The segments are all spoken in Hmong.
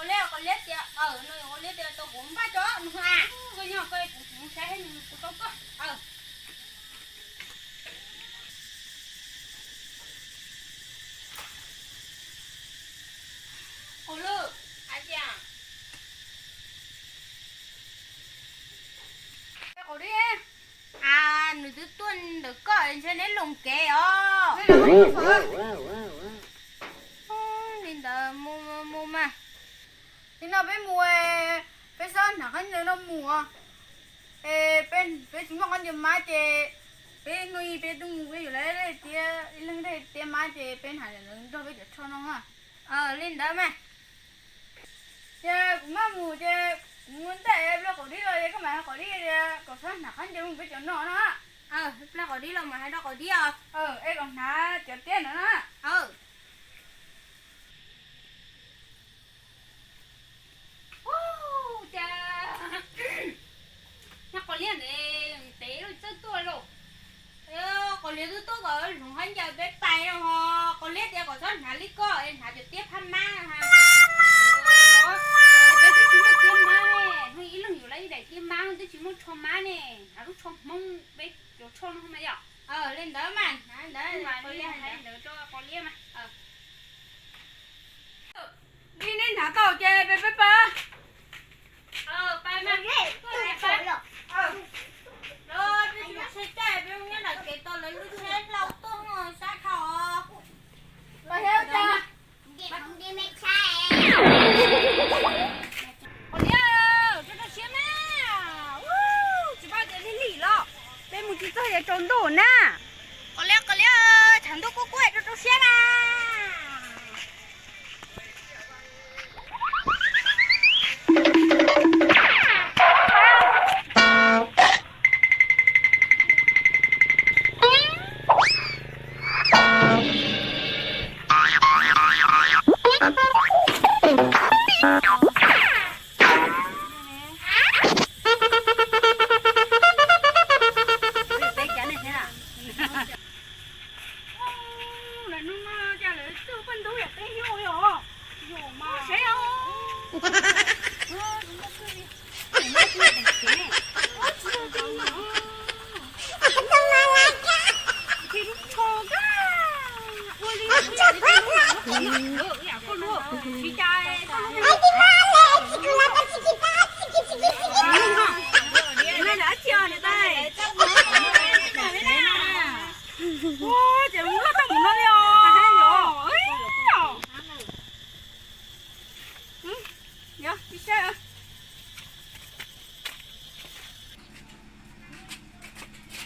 Liab, qos liab tias, no qos liab tias tau kuv npaj cov no a, koj nyob koj, kuv saib kuv tau koj. Ua lwj, hais tias, qos liab, a, nws twb tuaj ntawm koj ntshe neb loos kev os. Li ntawd mus mas, li no peb mus, peb txhob hnav khaub ncaws no mus. Es peb tsis muaj khaub ncaws mab ces peb hnub ib peb tuaj mus peb yuav lawv tiab ib leeg daim tiab mab ces peb hnav nrog peb cov tsho no. Li ntawd mas. Ces kuv maj mus ces kuv mus ntaj pliag qos liab los es koj mam hais qos liab tias kom txhob hnav khaub ncaws mus peb cov no no. Pliag qos liab los mas hais rau qos liab os. Es kom hnav cov tiab ntawd na. Ua cas nyob qos liab ntev lawm txawj tuaj lauj. Qos liab twb tuaj kom hloov khaub ncaws peb pais no ho qos liab tias kom txhob hnav li koj es hnav cov tiab phab mab ha. Peb twb tsis muaj tiab mab ne, hnub ib leeg yuav lawv ib daim tiab mab twb tsis muaj tsho mab ne, hnav lub tsho Hmoob peb cov tsho no mas yom. Li ntawd mas hnav ntawd, qos liab hais ntawd rau qos liab mas. Li nej hnav tau ces peb peb pab. Los peb tsis muaj tsheb caij, peb nyob nram kev tos lawv lub tsheb hlau tuaj sab dhau os. Qos liab, rau rau siab mas, tsis paub tias lig lig los peb mus tsis txog yuav tsaus ntuj na. Qos liab, qos liab, tshav ntuj kub kub rau rau siab mas. Lawv hnub no cas lawv txawj paj ntub yam peb hnub li os. Seb os. Tsis lub tsho kab. Ua li no, ua yam koj luag, tsis cas koj luag. Nws dab tsi os niam tais? Ua ces lub loj tau mus no li os. Yog, ib sab.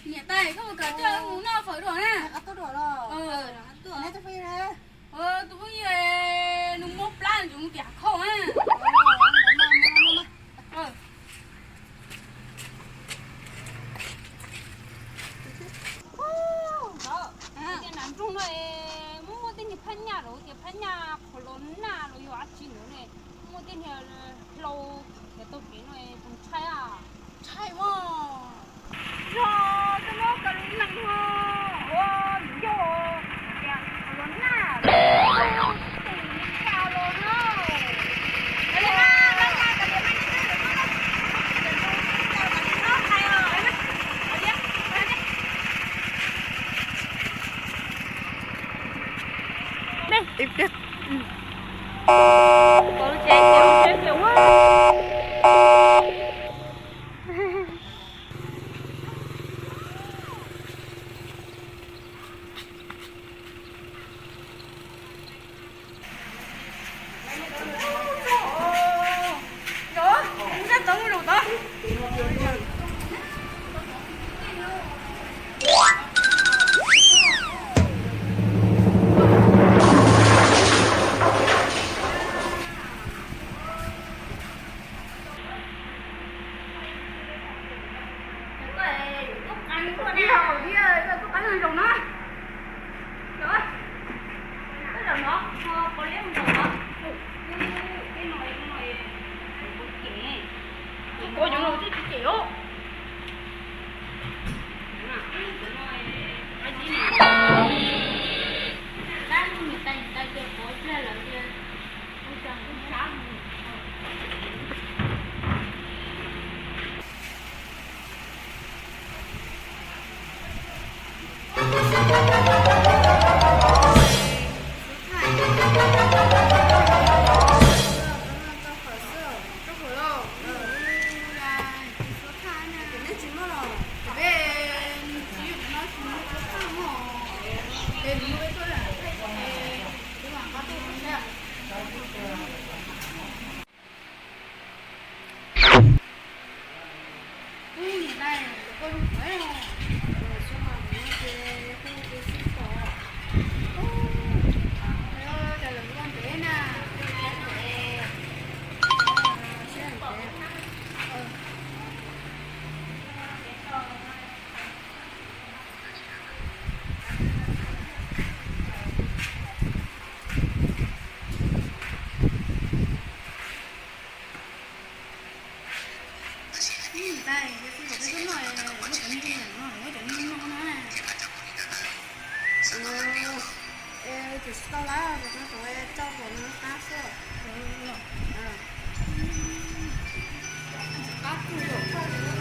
Niam tais, koj mus kawm coj mus noj fawm dua na. Tus phooj ywg nws muab plab nws mus tiam khau na. Tias nas nroog no muaj muaj tej niag phab nyaj los tias phab nyaj qhov los naj los yog dab tsi ntawd ne, muaj tej niag hlau khiav taug kev no tseem ntshai a. Ntshai mas. Yog koj muab kav lub nees ho ua yog tias qhov los naj los tus li cas los no. Tsis tau lawm, rau hauv no qab xwb. Qab kawg, koj